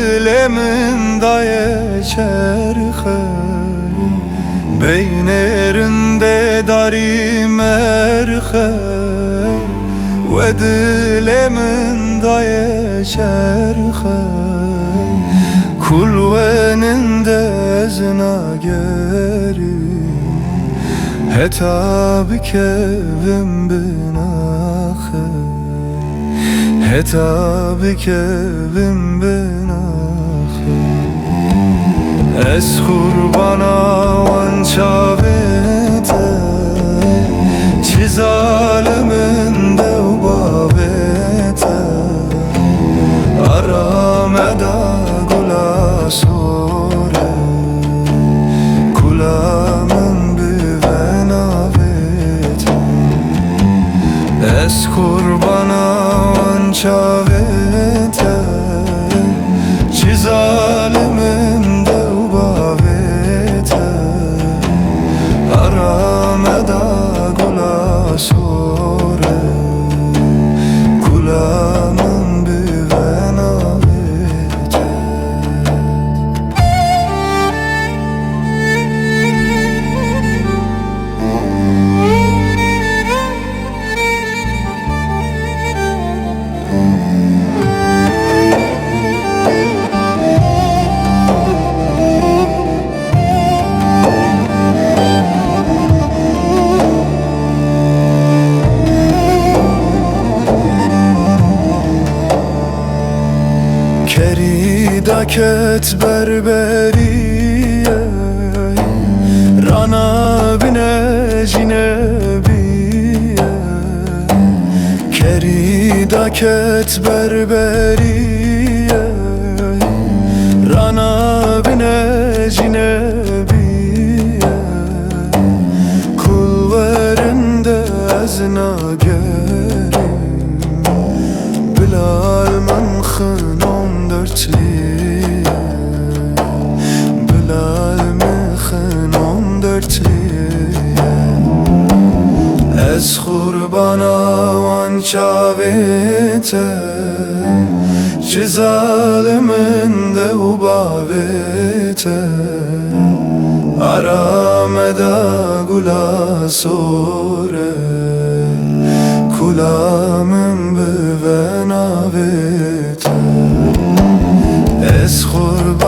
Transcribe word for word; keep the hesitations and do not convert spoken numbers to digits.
Dilê min daye çerxe, beynê rindê darî merxe, we dilê min daye çerxe, kul weninde ez nagerim, heta bikevim bin axir. Heta bikevim bin axir. Ez qurbana wan çavê te, çi zaliminde û bavê te. Ara me da gula sor e, kula min bive navê te. Ez qurbana wan çavê te, çi zaliminde û bavê te. Ara me da gula sor e, kula min bive navê te. Kerî daket berberiyê, rana bine jî nebiye. Kerî daket berberiyê, rana bine jî nebiye. Kul werinde ez nagerim, Bilal min xinon dertliye. Bilal min xinon dertliye. Ez qurbana wan çavê te, çi zaliminde û bavê te. Ara me da gula sor e, kula min bive navê te. Ez qurban